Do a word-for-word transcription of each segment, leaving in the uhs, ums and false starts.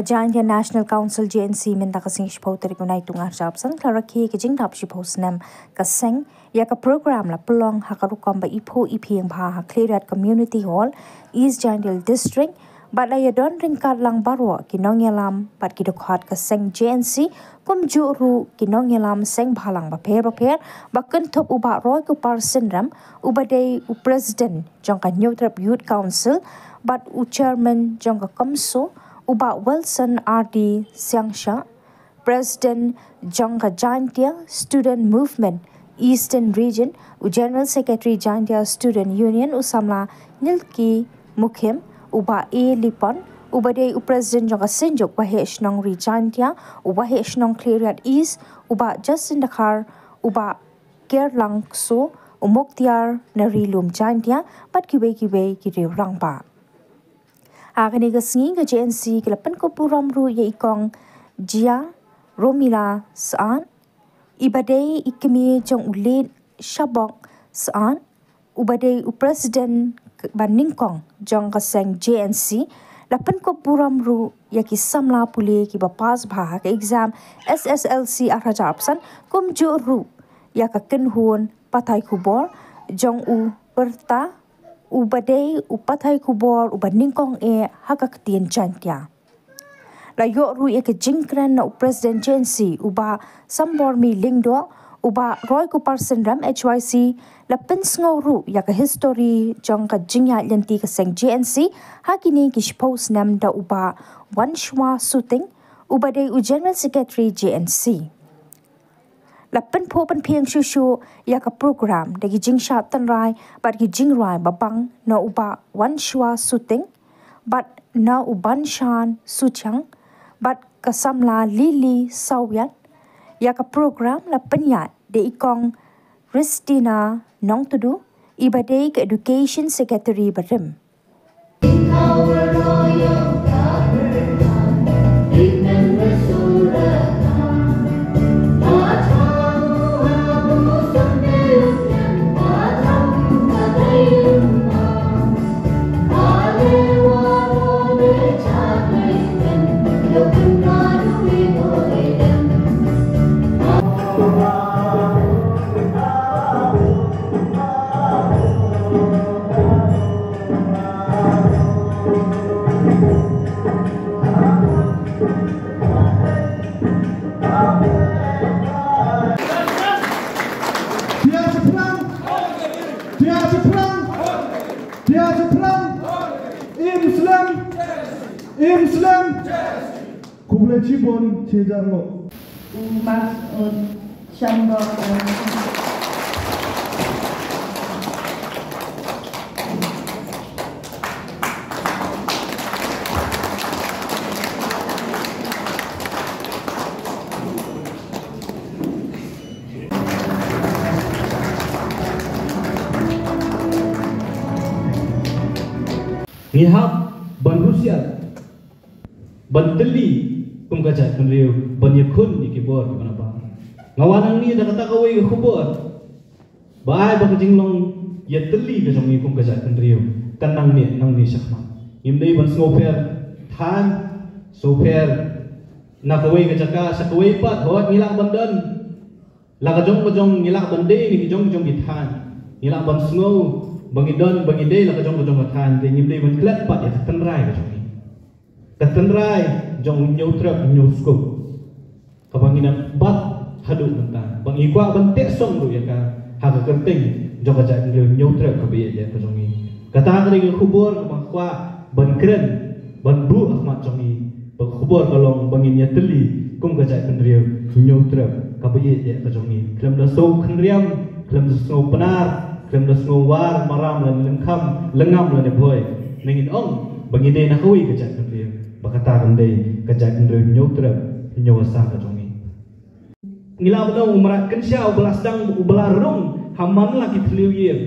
Jaintia National Council, J N C, mynta ka sngi shiphew tarik u Naitung arhajar arphew san ka la rakhe ka jingdap shiphew snem ka seng ïa ka program la pynlong ha ka rukom ba iphuh iphieng bha ha Khliehriat Community Hall, East Jaintia District, bad la ïadon ryngkat lang baroh ki nongïalam bad ki dkhot ka seng J N C, kumjuh ruh ki nongïalam seng bhalang bapher bapher, ba kynthup u Bah Roykupar Synrem, uba dei u President jong ka Hynñiewtrep Youth Council, bad u Chairman jong ka KOMSO, u Bah Wilson R D Siangshah, President jong ka Jaintia Student Movement Eastern Region, u General Secretary Jaintia Student Union, u samla Nilki Mukhim, u Bah A Lipon, uba dei u President jong ka Synjuk Waheh Shnong Ri Jaintia, u Waheh Shnong Khliehriat East, u Bah Justin Dkhar, u Bah Kerlang Kso, u Mukhtiar na Ri Lum Jaintia, bad kiwei kiwei ki riew rangbah. Ha kane ka sngi ka J N C ka la pynkup burom ruh ïa i Kong Jia Romila Saad, iba dei i kmie jong u Late Shabok Saad, uba dei u President ba nyngkong jong ka seng J N C, la pynkup burom ruh ïa ki samla pule kiba pass bha ha ka exam S S L C arhajar arphew san, kumjuh ruh ïa ka kynhun pathai khubor jong u Pyrta, uba dei u pathai khubor uba nyngkong eh ha ka ktien Jaintia. La ïoh ruh ïa ka jingkren na u President J N C, u Bah Sambormi Lyngdoh, u Bah Roykupar Synrem H Y C, la pynsngew ruh ïa ka histori jong ka jingïaid lynti ka seng J N C ha kine ki shiphew snem da u Bah Wanshwa Suting, uba dei u General Secretary J N C. La pynphuh pynphieng shuh shuh ïa ka program da ki jingshad tynrai bad ki jingrwai babang na u Bah Wanshwa Suting, bad na u Banshan Suchiang, bad ka samla Lily Sawiat. Ïa ka program la pynïaid da i Kong Christina Nongtudu, iba dei ka Education Secretary barim. Tiar shaphrang! Tiar shaphrang! Tiar shaphrang! Im slem! Im slem! Khublei shibun, shi hajar nguh. U Mas, uh, Shanbok, uh, Ngi hap ban husiar, ban tylli kum ka jaitbynriew, ban ïakhun ïa ki bor kiba na bam. Nga wan hangne da kata kawei ka khubor ba ai ba ka jinglong ïatylli ka jong ngi kum ka jaitbynriew kan nang ne nang ne shakhmat. Ngim dei ban sngewpher thaiñ, sngewpher na kawei ka jaka sha kawei pat, hooid ngi lah ban don la ka jong ka jong, ngi lah ban dei na ki jong jong ki thaiñ, ngi lah ban sngew ba ngi don ba ngi dei la ka jong ka jong ka thaiñ, te ngim dei ban klet pat ïa ka tynrai ka jong ngi. Ka tynrai jong u Hynñiewtrep Hynñiewskup, kaba ngi nang bat haduh mynta, ba ngi kwah ban teh song ruh ïa ka ha ka kyrteng jong ka jaitbynriew Hynñiewtrep kaba ïeit ïa ka jong ngi. Kata ka dei ka khubor kaba nga kwah ban kren, ban buh ha khmat jong ngi. Ba ka khubor ka long ba ngin ïatylli kum ka jaitbynriew Hynñiewtrep kaba ïeit ïa ka jong ngi. Khlem da sngew khynriam, khlem da sngew Pnar, khlem da sngew War, Maram lane Lyngkham, Lyngngam lane Bhoi. Nangin ong ba ngi dei na kawei ka jaitbynriew, ba kata kan dei ka jaitbynriew Hynñiewtrep Hynñiewasa ka jong ngi. Ngi lah ban ong u mrad kynsha uba la sdang, uba la rung ha man la ki thliew ïing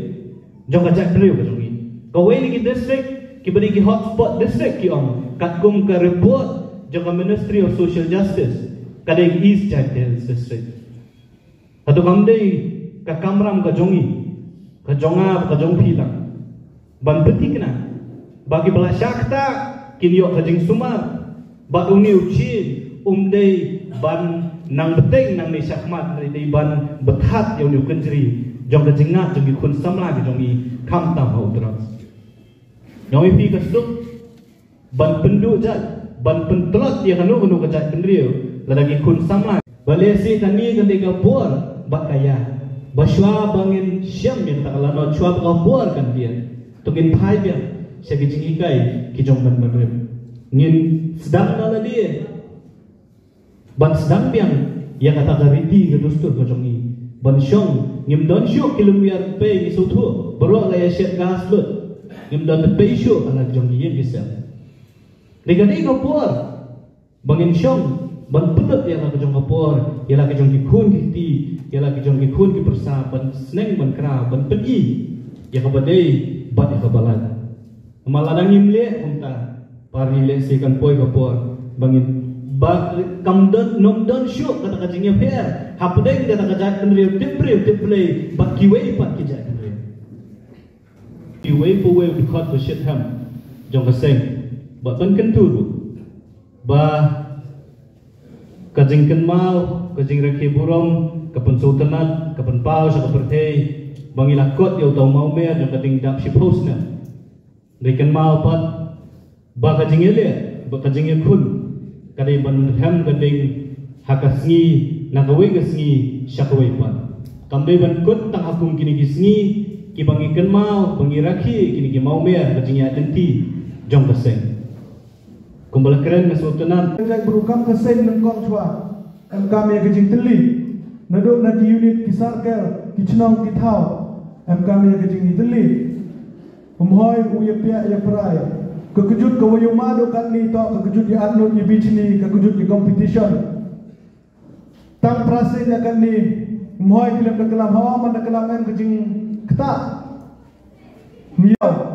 jong ka jaitbynriew ka jong ngi. Kawei na ki district kiba dei ki hotspot district ki ong, katkum ka report jong ka Ministry of Social Justice, ka dei East Jaintia Hills District. Hato kam dei ka kamram ka jong ngi, ka jong nga, ka jong phi lang, ban pynthikna ba kiba la shah ktah kin ïoh ka jingsumar, Bad une u Chin um dei ban nang bteng nangne shakhmat, hynrei dei ban bthat ïa une u kynjri jong ka jingngat jong ki khun samla ki jong ngi khamtam ha u Trai. Ngi ong ïa phi ka suk ban pynduh jait, ban pyntlot ïa kano kano ka jaitbynriew lada ki khun samla. Balei shi kane ka dei ka por bad ka ïa ba shuwa ba ngin shem ïa kata ka lanot, shuwa ba ka por kan biang, to ngin phai biang sha ki jinghikai ki jong ban ban rim. Ngin sdang da lade ban sdang biang ïa kata ka riti ka dustur ka jong ngi. Ban shong ngim don shuh ki lum ïar pei ngi sngewthuh, baroh la ïa shet gas lut. Ngim don pei shuh ha la ki jong ki ïing ki sem. Dei kane ka por ba ngin shong ban pynlut ïa la ka jong ka por, ïa la ka jong ki khun ki kti, ïa la ka jong ki khun ki pyrsa, ban sneng ban kra ban pyni ïa kaba dei bad ïa kaba lait. Namar lada ngim leh kumta, par ngi leh shi kan poi ka por ba ngin, ba kam don, ym don shuh kata ka jingïapher hapdeng kata ka jaitbynriew tip briew tip Blei bad kiwei pat ki jaitbynriew. Kiwei pa wei u dkhot ba shitrhem jong ka seng, bad ban kyntu ruh ba ka jingkynmaw, ka jingrakhe burom, ka pynsngewtynnat, ka pynpaw sha ka pyrthei ba ngi la kot ïa uta u mawmer jong ka ding dap shiphew snem. Dei kynmaw pat ba ka jingïaleh, ba ka jingïakhun ka dei ban rhem ka ding ha ka sngi na kawei ka sngi sha kawei pat. Kam dei ban kut tang ha kum kine ki sngi kiba ngi kynmaw, ba ngi rakhe kine ki mawmer, ka jingïaid lynti jong ka seng. Kumba la kren, nga sngewtynnat. Ka jaitbru kam ka seng nyngkong shuwa, em kam ïa ka jingtylli. Naduh na ki unit, ki circle, ki chnong, ki thaw, em kam ïa ka jingtylli. Ym hoi u ïa piah ïa prai. Ka kjut ka wa ïa mad u katni to ka kjut ïa atnut ïa bichni, ka kjut ïa competition. Tang prasing ïa katni, ym hoi ki lem da klam, hawa man da klam em ka jingktah. Ym ïa.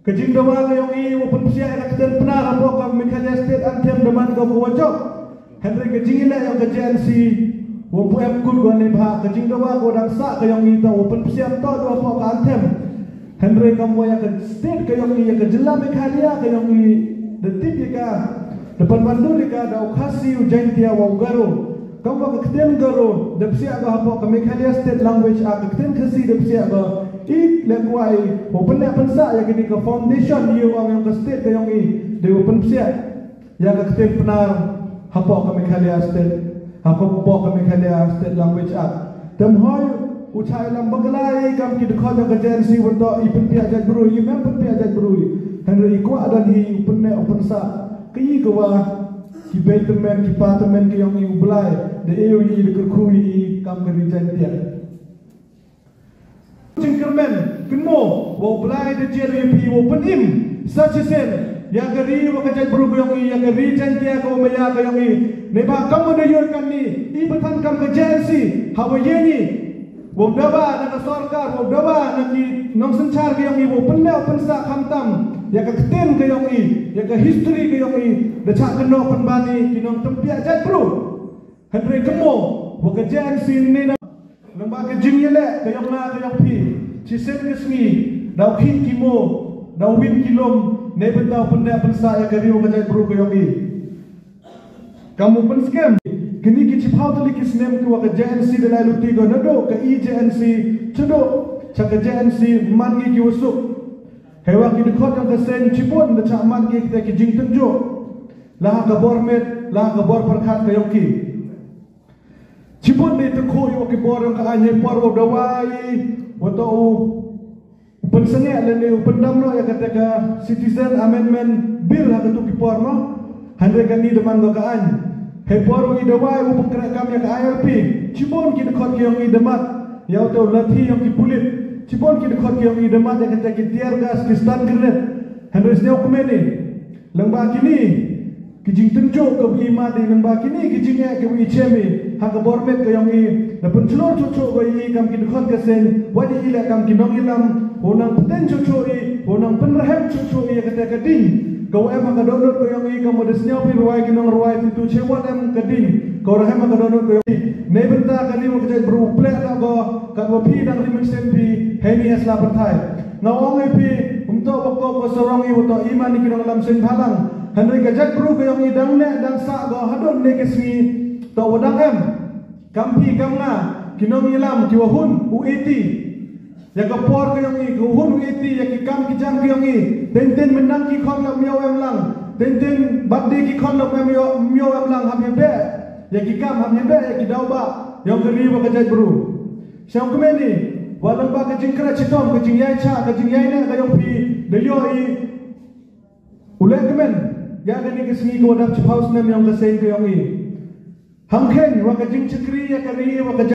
Ka jingdawa ka ïong i wa pynpsiah ïa ka ktien Pnar hapoh ka Meghalaya State Anthem da man ka wa jop. Hynrei ka jingïaleh ïong ka J N C wa pu em kut wa ne bha, ka jingdawa ka wa dang sah ka ïong i ta wa pynpsiah to da hapoh ka anthem. Hynrei kam wa ïa ka state ka ïong i, ïa ka jylla Meghalaya ka ïong i, da tip ïa ka, da pynwandur ïa ka da u Khasi, u Jaintia wa u Garo. Kam wa ka ktien Garo da psiah ka hapoh ka Meghalaya State Language Act, ka ktien Khasi da psiah ka, i leh kwai wa pynneh pynsah ïa kane ka foundation, ïa u ong ïong ka state ka ïong i, da wa pynpsiah ïa ka ktien Pnar hapoh ka Meghalaya State, hapoh ka Meghalaya State Language Act. Te ym hoi u chah ïalam bakla i kam ki dkhot ïong ka J N C wa to i pynpiah jaitbru, i mem pynpiah jaitbru i. Hynrei i kwah don hi u pynneh u pynsah ka i ka wa ki bei tymmen ki pa tymmen ka ïong i, u Blai da e u i da kyrkhu i kam ka ri Jaintia. Jingkyrmen, kynmaw wa u Blai da jer ïa phi wa pynim sa shisien ïa ka ri wa ka jaitbru ka ïong i, ïa ka ri Jaintia ka wa maya ka ïong i. Neibhah kam wa da ïoh katni, i ba than kam ka J N C ha wa ïeng i, wa dawa na ka sorkar, wa dawa na ki nongsynshar ka ïong i, wa pynneh pynsah khamtam ïa ka ktien ka ïong i, ïa ka history ka ïong i, da chah kynnoh pynban i ki nongtympiah jaitbru. Hynrei kynmaw wa ka J N C ne na, nangba ka jingïaleh ka ïong nga ka ïong phi, shisien ka sngi da u khih ki mo, da u win ki lum, ne bynta u pynneh pynsah ïa ka ri wa ka jaitbru ka ïong i. Kam u pynskhem, kine ki chiphaw tylli ki snem ki wa ka J N C da lai luti ko naduh ka E J N C, chuduh cha ka J N C, man ngi ki wa suk. Hei wa ki dkhot ïong ka seng chibun da chah man ngi kita ki jingtynjuh la ha ka bor met, la ha ka bor pyrkhat ka ïong ki. Chibun dei tyngkhuh ïa wa ki bor ïong ka aiñ, hei por wa dawa i wa to u pynsangeh lane u pyndam noh ïa kata ka Citizen Amendment Bill ha katu ki por mo. Hynrei kani da man ka aiñ. Hei por wa i dawa i u pynkhreh kam ïa ka I L P, chibun ki dkhot ki ïong i da mad ïa uta u lathi ïong ki pulit. Chibun ki dkhot ki ïong i da mad ïa kata ki tear gas, ki stun grenade. Hynrei sñiaw kmen i. Lyngba kini ki jingtynjuh ka wa i mad i, lyngba kini ki jingeh ka wa i chem i ha ka bor met ka ïong i, da pynchlur chuh chuh ka i kam ki dkhot ka seng, wat i leh kam ki nongïalam, wa nang pynten chuh chuh i, wa nang pynrhem chuh chuh i ïa kata ka ding ka wa em ha ka dohnud ka ïong i, kam wa da sñiaw phi rwai ki nongrwai, tu tu che wat em ka ding ka wa rhem ha ka dohnud ka ïong i. Neibynta ka ri wa ka jaitbru u pleh noh ko, kat wa phi dang ri mynsiem phi heini ha sla pyrthai. Nga ong ïa phi, um toh wa kop wa sarong i, wa toh i man i ki nonglam seng bhalang. Hynrei ka jaitbru ka yong i dang neh dang sah ko hadon ne ka sngi to wa dang em. Kam phi kam nga ki nongïalam ki wa hun u iti ïa ka por ka yong i, ka hun u iti ïa ki kam ki jam ka yong i. Teng teng mynang ki khon la miaw em lang, teng teng bad de ki khon la miaw, miaw em lang. Hap ïa beh ïa ki kam, hap ïa beh ïa ki daw ba yong ka ri wa ka jaitbru. Sha u kmen i wa lang ba ka jingkra chitom, ka jingïai cha, ka jingïai ne ka yong phi da ïoh i u leh kmen ïa kane ka sngi ka wa dap chiphaw snem yong ka seng ka yong i. Ham khein wa ka jingchakri ïa ka ri wa ka